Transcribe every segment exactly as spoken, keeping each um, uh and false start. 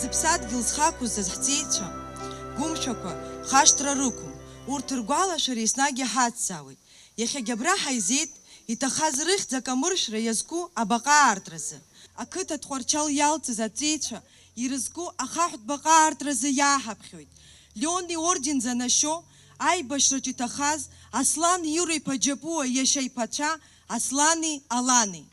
Зыԥсадгьыл зхақәызҵаз ҳҵеицәа, гәымшәақәа, хашҭра рықәым, урҭ ргәалашәара еснагь иҳацзаауеит. Иахьагьы абра ҳаизеит, иҭахаз рыхьӡ акамыршәра иазку абаҟа аартразы. Ақыҭа Тҟәарчал иалҵыз аҵеицәа ирызку ахаҳәтә баҟа аартразы иааҳаԥхьоит. Леон иорден занашьоу, аибашьраҿы иҭахаз Аслан Иура-иԥа Џьапуа иашьа иԥацәа Аслани Алани.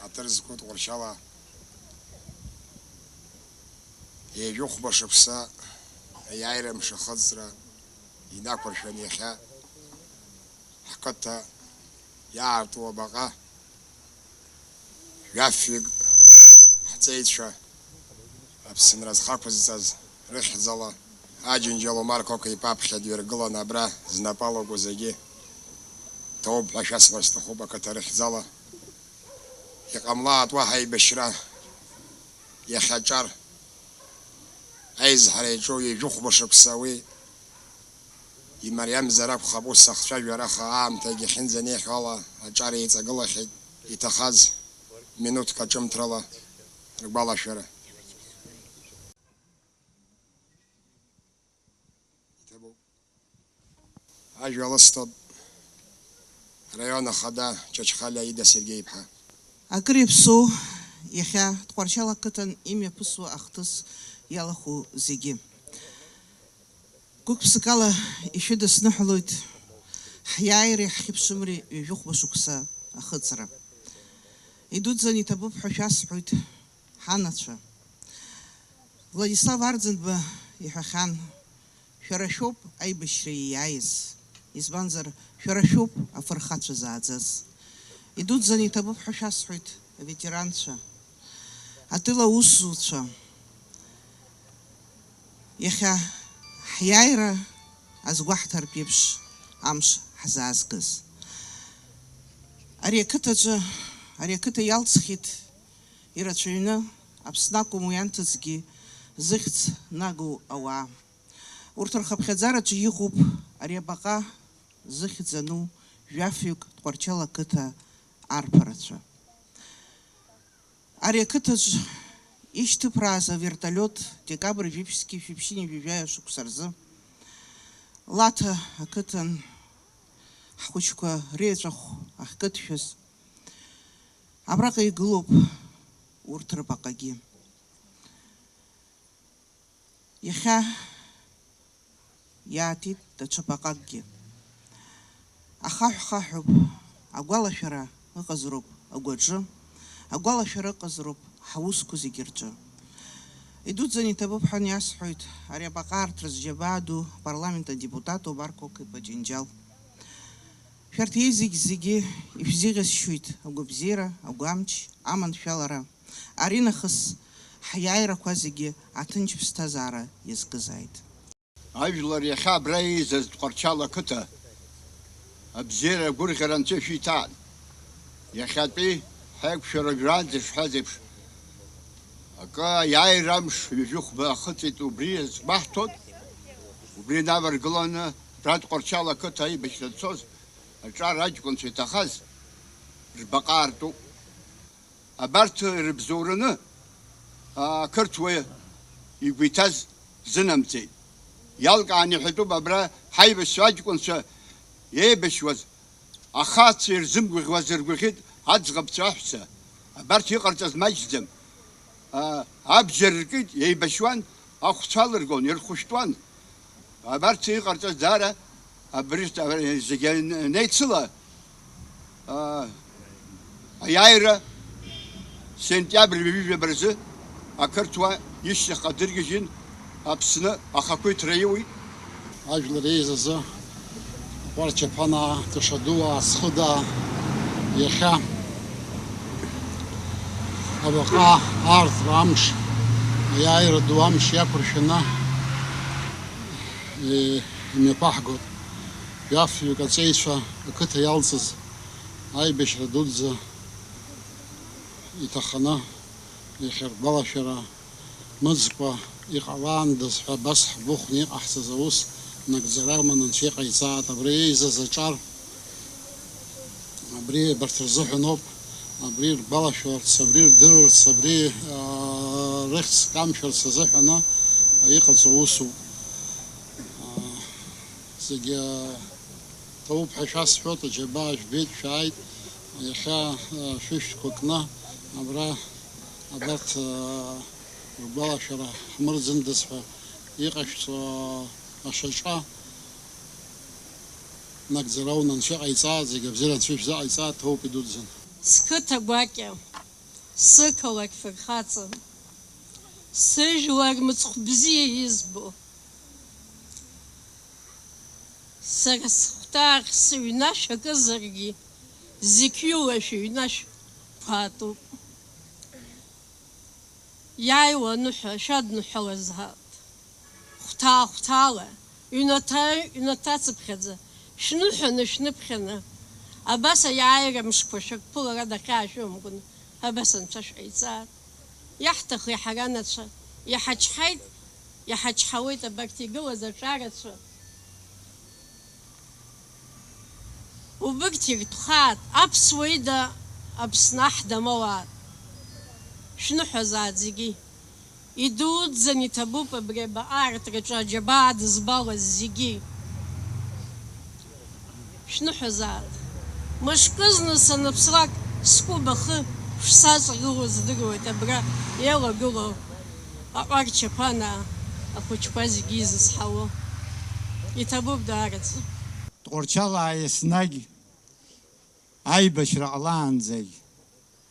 Ҳаҭыр зқәу Тҟәарчала ҩажәихәба шықәса аиааира мшы ахыҵра инақәыршәан, иахьа ҳқыҭа иаарту абаҟа жәафҩык ҳҵеицәа Аԥсынра зхақәызҵаз рыхьӡала Аџьынџьал Омар Қоқо-иԥа аԥхьа дҩаргыланы абра знапы алаку зегьы ҭоуп ҳәа шәасҳәар сҭахуп ақыҭа рыхьӡала. Иҟамлааит уаҳа аибашьра иахьаҿар. Аизҳара иаҿу ҩажәихәба шықәса уи имариамзар акәхап, ус ахцәажәара, аха аамҭагьы ахьынӡанеихьоу ала аҿар еиҵагылахьеит, иҭахаз минуҭк аҿымҭрала ргәалашәара. Иҭабуп. Ажәа лысҭоит араион ахада Чачхалиа Аида Сергеи-иԥҳа. Акыр иаԥсоу, иахьа Тҟәарчал ақыҭан имҩаԥысуа ахҭыс иалахәу зегьы. Гәык-ԥсыкала ишәыдысныҳәалоит ҳиааиреи ҳхьыԥшымреи ҩажәихәба шықәса ахыҵра. Идуӡӡан иҭабуп ҳәа шәасҳәоит ҳанацәа. Владислав Арӡынба иҳәахьан, шәара шәоуп аибашьра ииааиз, избанзар, шәара шәоуп афырхацәа зааӡаз. Идуӡӡан иҭабуп ҳәа шәасҳәоит, аветеранцәа, атәыла аусзуҩцәа, иахьа ҳиааира азгәаҳҭартә еиԥш амш ҳзаазгаз. Ари ақыҭаҿы, ари ақыҭа иалҵхьеит ирацәаҩны, Аԥсны акәым, уи анҭыҵгьы зыхьӡ нагоу ауаа. Урҭ рхыԥхьаӡараҿы иҟоуп ари абаҟа зыхьӡ ану жәафҩык Тҟәарчал ақыҭа арԥарацәа. Ари ақыҭаҿ ишьҭыԥрааз авертолиот декабрь жәиԥшьзқьи шәиԥшьыни жәаҩа шықәса рзы Лаҭа ақыҭан ҳхәыҷқәа реиҵәахә ахькыдшәаз, абраҟа игылоуп урҭ рбаҟагьы. Иахьа иааҭит даҽа баҟакгьы. Ахаҳә-хаҳәуп, агәалашәара ыҟазароуп агәаҿы, агәалашәара ыҟазароуп ҳусқәа зегьы рҿы. Идуӡӡан иҭабуп ҳәа иасҳәоит ари абаҟа арҭ рызџьабаа ду апарламент адепутат Омар Қоқо-иԥа Џьынџьал. Шәарҭ еизегь зегьы ишәзеиӷьасшьоит агәабзиара, агәамч, аманшәалара. Аринахыс ҳиааирақәа зегьы аҭынч ԥсҭазаара иазкызааит. Ажәлар иахьа абра еизаз Тҟәарчал ақыҭа абзиара агәырӷьара анцәа ишәиҭааит. Иахьатәи ҳаиқәшәара уажәраанӡа ишҳәаз еиԥш, акы аиааира амш ҩажәихәба ахыҵит, убри иазгәаҳҭоит, убри инаваргыланы абра Тҟәарчал ақыҭа аибашьра дцоз аҿар аҷкәынцәа иҭахаз рбаҟа аартуп. Абарҭ ирыбзоураны ақырҭуа игәы иҭаз зынамӡеит. Иалкааны иҳәатәуп абра ҳаибашьцәа аҷкәынцәа еибашьуаз, ахацәа ирзымгәаӷьуаз ргәаӷьит аӡӷабцәа аҳәса. Абарҭ иҟарҵаз маҷӡам. А, абџьар ркит, еибашьуан, ахәцәа алыргон, ирхәышәтәуан. Абарҭ иҟарҵаз даара абри зегьы анеицыла, а, аиааира сентиабр ҩажәижәаба рзы ақырҭуа ишьҭахьҟа дыргьежьын, Аԥсны ахақәиҭра иуит. Ажәлар еизазы Тҟәарчаԥанаа, Тышадуаа, Схыдаа, иахьа абаҟа аартра амш, аиааира ду амш иақәыршәаны, е, имҩаԥаҳгоит. Жәафҩык аҵеицәа ақыҭа иалҵыз аибашьра дуӡӡа иҭаханы Иахьа ргәалашәара мыӡкәа иҟалаандаз ҳәа абас ҳгәыхәны иҟаҳҵаз аус нагӡара аманы Анцәа иҟаиҵааит. Абри еизаз аҿар, абри абарҭ рзыҳәан ауп, абри ргәалашәарц, абри рдырырц, абри, аа, рыхьӡ камшәарц азыҳәаны иҟаҵоу усуп. Аа, зегьы ҭабуп ҳәа шәасҳәоит, аџьабаа жәбеит, шәааит, иахьа, аа, шәышәҭқәа кны абра абарҭ, аа, ргәалашәара ҳмырӡындаз ҳәа иҟашәҵо ашьаҿа нагӡара ауны Анцәа иҟаиҵааит, зегьы абзиара Анцәа ишәзыҟаиҵааит, ҭабуп идуӡӡан. Сқыҭа гәакьа, сықалақь фырхаҵа, сыжәлар мыцхә бзиа избо, сара сыхәҭаахь сыҩнашә акызаргьы, зықьҩыла шәыҩнашә қәаатәуп. Иааиуа аныҳәа шәадныҳәалазаап. Хәҭаа-хәҭаала, ҩнаҭа-ҩнаҭацыԥхьаӡа, шәныҳәаны-шәныԥхьаны, абас аиааира мшқәа шәақәԥылара дахьаашәымгәын, абас Анцәа шәҟаиҵааит. Иаҳҭахи ҳара анацәа, иҳачҳаит, иҳачҳауеит абарҭ игылаз аҿарацәа. Убырҭ иртәхаат, аԥсуа ида Аԥсны аҳ дамоуаат. Шәныҳәазаат зегьы. Идуӡӡан иҭабуп абри абаҟа аартраҿы аџьабаа дызбалаз зегьы. Шәныҳәазаат. Мышкызны саныԥслак, сгәы бахы шсаҵагылоу здыруеит абра еилагылоу аҟәарчақәа анаа, ахәыҷқәа зегьы изызҳауа. Иҭабуп даараӡа. Тҟәарчалаа еснагь аибашьра ҟалаанӡагь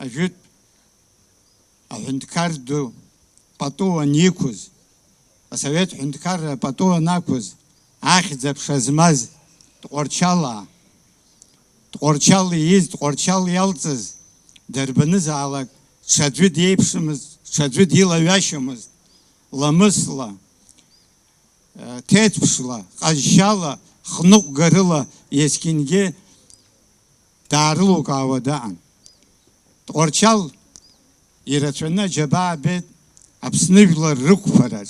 ажәытә аҳәынҭқар ду пату аниқәыз, асовет ҳәынҭқарра пату анақәыз, ахьӡ-аԥша змаз Тҟәарчалаа, Тҟәарчал ииз, Тҟәарчал иалҵыз дарбанызаалак ҽаӡәы диеиԥшымызт, ҽаӡәы дилаҩашьомызт, ламысла, ҭеҭԥшла, ҟазшьала, хныҟәгарыла есқьынгьы даарылукаауа даҟан. Тҟәарчал ирацәаны аџьабаа беит Аԥсны жәлар рықәԥараҿ.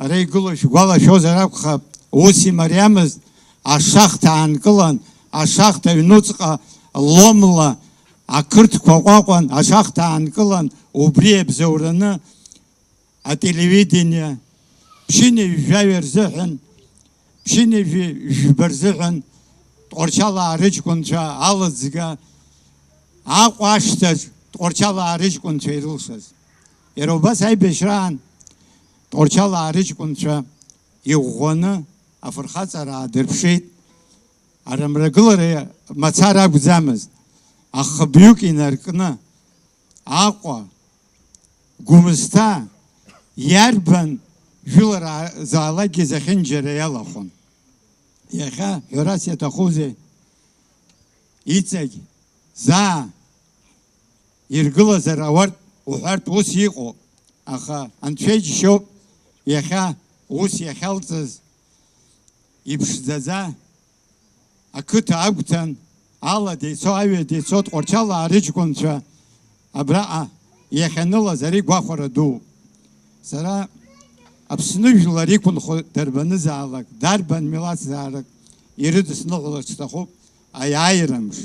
Ара игылоу шәгәалашәозар акәхап, ус имариамызт, ашахҭа аанкылан, ашахҭа аҩнуҵҟа ломла ақырҭқәа ҟәаҟәан, ашахҭа аанкылан, убри иабзоураны ателевидение, ԥшьынҩажәи жәаҩа рзыҳәан, ԥшьынҩажәи жәба рзыҳәан Тҟәарчалаа рыҷкәынцәа алыҵга Аҟәа ашҭаҿ Тҟәарчалаа рыҷкәынцәа ирылшаз. Иара убас аибашьраан Тҟәарчалаа рыҷкәынцәа иӷәӷәаны афырхаҵара аадырԥшит. Ара мрагылара мацара акәӡамызт, ахыбҩык инаркны Аҟәа, Гәымсҭа, иарбан жәыларазаалакгьы зехьынџьара иалахәын. Иахьа, ҳәарас иаҭахузеи, иҵегь заа иргылазар ауартә уҳәартә ус иҟоуп, аха Анцәа иџьшьоуп, иахьа ус иахьалҵыз иԥшӡаӡа, ақыҭа агәҭан, алада ицо, аҩада ицо, Тҟәарчалаа рыҷкәынцәа абраҟа иахьанылаз ари гәахәара дууп. Сара Аԥсны жәлар иқәынхо дарбанызаалак, дарбан милаҭзаалак ирыдысныҳәаларц сҭахуп аиааира мш.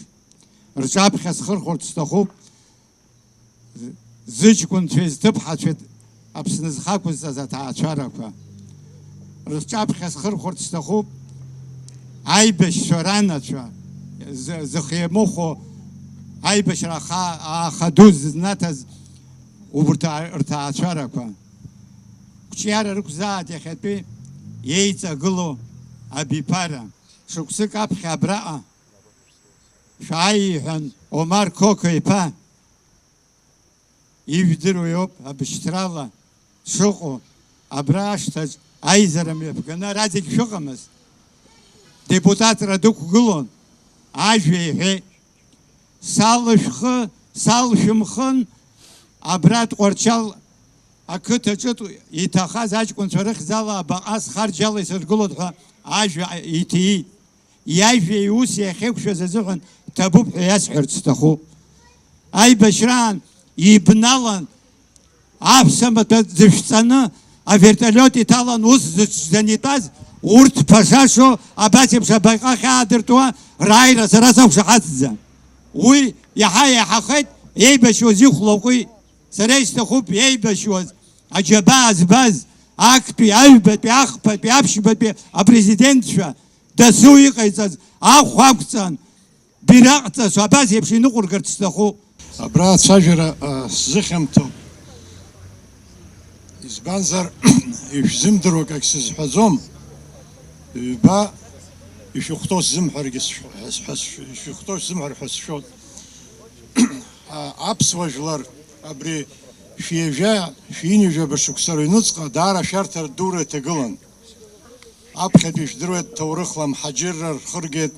Рҿаԥхьа схырхәарц сҭахуп зыҷкәынцәеи зҭыԥҳацәеи Аԥсны зхақәызҵаз аҭаацәарақәа. Рҿаԥхьа схырхәарц сҭахуп аибашьцәа ранацәа, зы-, зыхиамыхәо аибашьра аха-, ааха ду зызнаҭаз убарҭ аа-, рҭаацәарақәа. Қәҿиара рықәзааит иахьатәи иеиҵагылоу абиԥара. Шықәсык аԥхьа абраҟа шәааи, иҳәан, Омар Қоқо иԥа ижәдыруа иоуп абшьҭрала дшыҟоу. Абра ашҭаҿ аизара мҩаԥганы ара зегь шәыҟамызт. Депутатра дықәгылон, ажәа иҳәеит. Салышәхы, салшәымхын, абра Тҟәарчал ақыҭаҿы иҭахаз аҷкәынцәа рыхьӡала абаҟа схарџьала исыргылоит ҳәа ажәа иҭиит. Иажәеи ус иахьеиқәшәаз азыҳәан ҭабуп ҳәа иасҳәарц сҭахуп. Аибашьраан ибналан аԥсамаҭәа зышәҵаны, авертолиот иҭалан ус зыҽӡаны итәаз, урҭ ԥашашо абас еиԥш абаҟа ахьаадыртуа рааира сара сақәшаҳаҭӡам. Уи иаҳа еиҳахеит еибашьуаз ихәлаҟәи. Сара исҭахуп еибашьуаз, аџьабаа збаз, актәи, аҩбатәи, ахԥатәи, аԥшьбатәи апрезидентцәа дасу иҟаиҵаз ахә ақәҵан, бираҟ ҵасу абас еиԥш иныҟәыргарц сҭахуп. Абра ацәажәара, а, сзыхьамҭоуп. Избанзар, ишәзымдыруа акагь сызҳәаӡом. Ҩба, ишәыхәҭоу сзымҳәаргьы сшәо-, ҳәа сшәо-, ишәыхәҭоу сзымҳәар ҳәа сшәоит. А, аԥсуа жәлар абри шәи ҩажәа, шәи ҩынҩажәаба шықәса рыҩныҵҟа даара ашәарҭара дура иҭагылан. Аԥхьатәи ижәдыруеит, ҭоурыхла амҳаџьырра рхыргеит,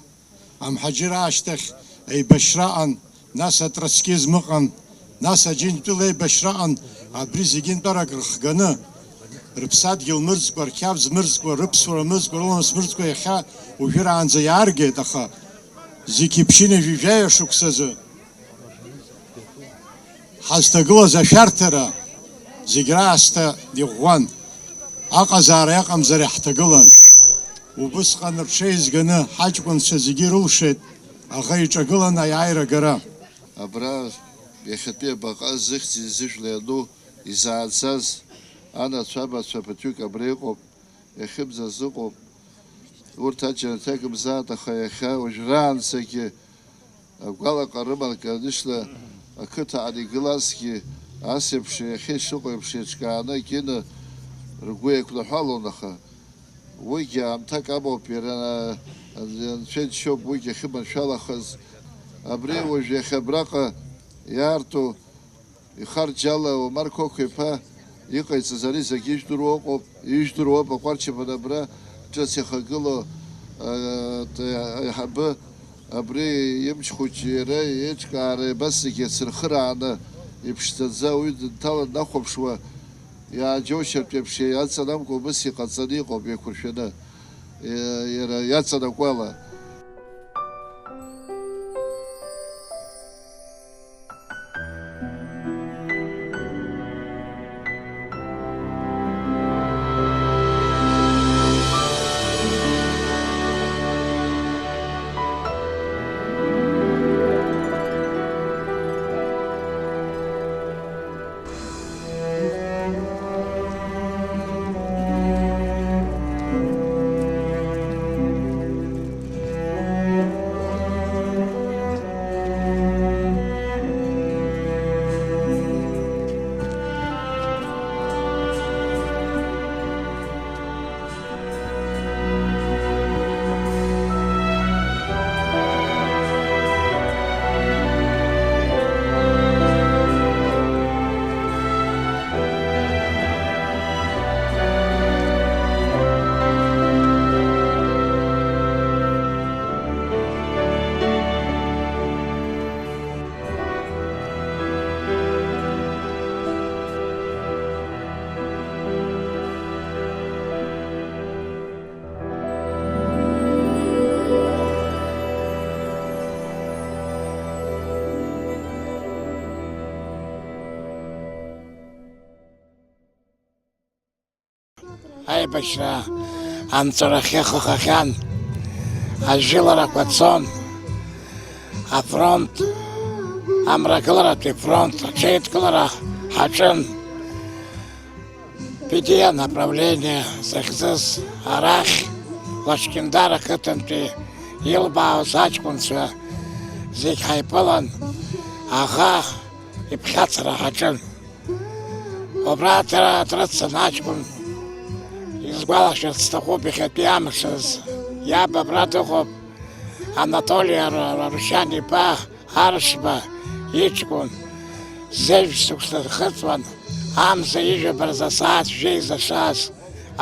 амҳаџьыраа ашьҭахь еибашьра аҟан, нас атроцкизм ыҟан, нас Аџьынџьтәыла еибашьра аҟан, абри зегьы нтәарак рыхганы, рыԥсадгьыл мырӡкәа, рқьабз мырӡкәа, рыԥсуара мырӡкәа, рыламыс мырӡкәа иахьа уажәраанӡа иааргеит, аха зегьы ԥшьынҩажәи жәаҩа шықәсазы. Ҳазҭагылаз ашәарҭара зегь раасҭа иӷәӷәан, аҟазаара иаҟамзар иаҳҭагылан. Убысҟан рҽеизганы ҳаҷкәынцәа зегьы ирылшеит, аӷа иҿагылан аиааира агара. Абра иахьатәи абаҟа зыхьӡи зыжәлеи ану изааӡаз анацәа-абацәа ԥыҭҩык абра иҟоуп. Иахьымӡаз ыҟоуп. Урҭ аџьанаҭ иагымзааит, аха иахьа уажәраанӡагьы агәалаҟара рыман, канишла, ақыҭа ан игылазгьы ас еиԥш, иахьа ишыҟоу еиԥш еиҿкааны егьины ргәы еиқәнаҳәалон, аха уигьы аамҭак амоуп, иара Анцәа иџьшьоуп уигьы ахьыманшәалахаз. Абри уажә иахьа абраҟа иаарту Ихарџьала Омар Қәақә-иԥа иҟаиҵаз ари зегьы ижәдыруа ыҟоуп, ижәдыруоуп, аҟәарчаԥан абра ҿыц иахагылоу, а, аиҳабы абри имч хәыҷы иара иеиҿкаара абас зегьы ацырхырааны иԥшӡаӡа уаҩы дынҭалан днахәаԥшуа, иааџьоушьартә еиԥш иаҵанамкәа убыс иҟаҵаны иҟоуп еиқәыршәаны, иа-, иара иаҵанакуала. Аибашьра анҵәарахьы ихыхахьан, ажәыларақәа цон, афронт, амрагыларатәи фронт аҽеидкылара ҳаҿын. Пидиа направление захьӡыз арахь Лашькьындар ақыҭантәи илбаауаз аҷкәынцәа зегь ҳаиԥылан, аӷа иԥхьацара ҳаҿын. Убра дара дрыцын аҷкәын, изгәалашәарц сҭахуп иахьатәи амш азы. Иаб абра дыҟоуп, Анатоли Ар-, Арушьан иԥа, Аршба иҷкәын, зежә шықәса дхыҵуан, амза ижәабаразы асааҭ жәеиза шааз,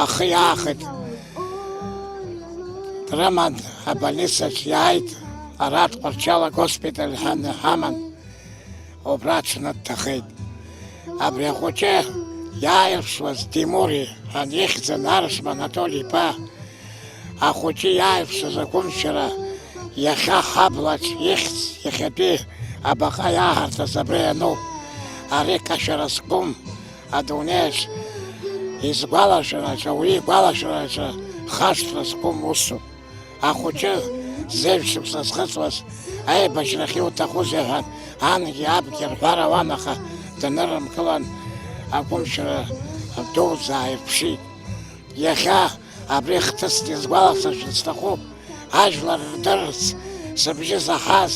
ахы иаахеит. Дрыман, абольницаҿ иааит, ара Тҟәарчал агоспиталь ҳа-, ҳаман, убра аҽны дҭахеит. Абри ахәыҷы иааирԥшуаз Тимури ҳәа ихьӡын, Аршба Анатоли иԥа, ахәыҷы иааирԥшыз агәымшәара иахьа ҳаблаҿ ихьӡ иахьатәи абаҟа иааҳартыз абра иануп. Ари Кашәара зқәым Адунеиаҿ изгәалашәараҿы, ауаҩы игәалашәараҿы хашҭра зқәым усуп. Ахәыҷы зежә шықәса зхыҵуаз аибашьрахь иуҭахузеи ҳәа ангьы абгьы рҳәар ауан, аха данырымкылан, агәымшәара дуӡӡа ааирԥшит. Иахьа абри хҭысгьы сгәаласыршәарц сҭахуп, ажәлар рдырырц сыбжьы заҳаз,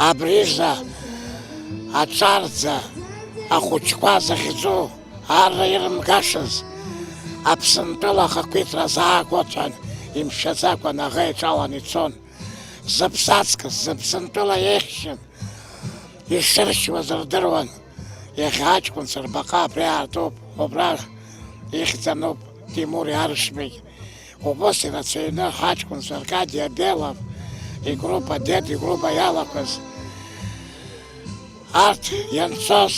абри изы аҿарӡа ахәыҷқәа захьӡу арра ирымгашаз, Аԥсынтәыла ахақәиҭра азаагоит ҳәа имшәаӡакәа наӷа иҿалан ицон. Зыԥсаҵкыс, зыԥсынтәыла еиӷьын ишыршьуаз рдыруан. Иахьа аҷкәынцәа рбаҟа абри аартуп, убра ихьӡануп Тимури Аршбеи. Убыс ирацәаҩны ҳаҷкәынцәа Аркади Абелов игруппа, Дед игруппа иалақәаз, арҭ ианцоз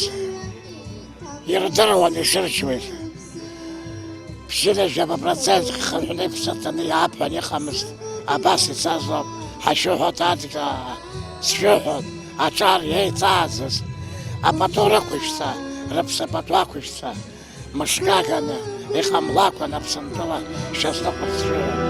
ирдыруан ишыршьуаз. Ԥшьынҩажәаба процент хынҳәны иԥсы ҭаны иаап ҳәа иҟамызт, абас ицаз ауп, ҳашәыҳәоит адгьыл, сшәыҳәоит, аҿар иеиҵааӡаз, апату рықәышәҵа, рыԥсы апату ақәышәҵа, мышкаганы, иҟамлакәан Аԥсынтәыла шьазныҟәызшәа.